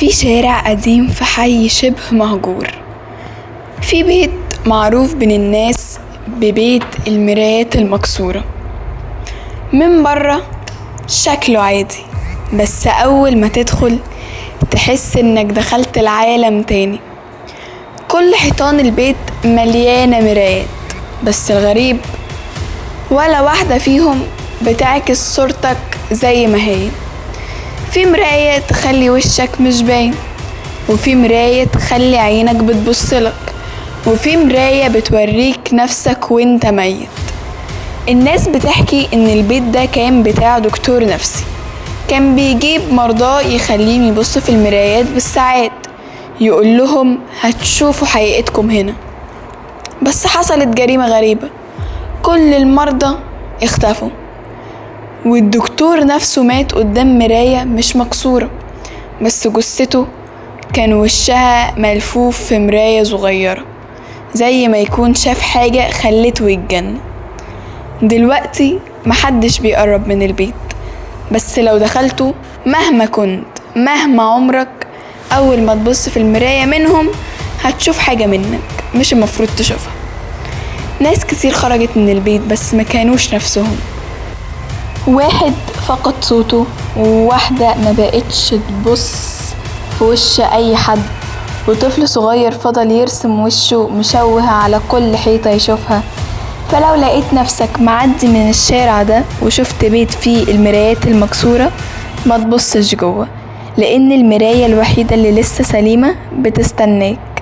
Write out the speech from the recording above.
في شارع قديم في حي شبه مهجور، في بيت معروف بين الناس ببيت المرايات المكسورة. من بره شكله عادي، بس أول ما تدخل تحس إنك دخلت العالم تاني. كل حيطان البيت مليانة مرايات، بس الغريب ولا واحدة فيهم بتعكس صورتك زي ما هي. في مراية تخلي وشك مش باين، وفي مراية تخلي عينك بتبصلك، وفي مراية بتوريك نفسك وانت ميت. الناس بتحكي ان البيت ده كان بتاع دكتور نفسي، كان بيجيب مرضاه يخليهم يبصوا في المرايات بالساعات، يقول لهم هتشوفوا حقيقتكم هنا. بس حصلت جريمة غريبة، كل المرضى اختفوا، والدكتور نفسه مات قدام مراية مش مكسورة، بس جثته كان وشها ملفوف في مراية صغيرة، زي ما يكون شاف حاجة خلته يتجنن. دلوقتي محدش بيقرب من البيت، بس لو دخلته مهما كنت مهما عمرك، أول ما تبص في المراية منهم هتشوف حاجة منك مش المفروض تشوفها. ناس كتير خرجت من البيت بس ما كانوش نفسهم. واحد فقد صوته، وواحدة ما بقتش تبص في وش أي حد، وطفل صغير فضل يرسم وشه مشوه على كل حيطة يشوفها. فلو لقيت نفسك معدي من الشارع ده وشفت بيت فيه المرايات المكسورة، ما تبصش جوه، لأن المراية الوحيدة اللي لسه سليمة بتستناك.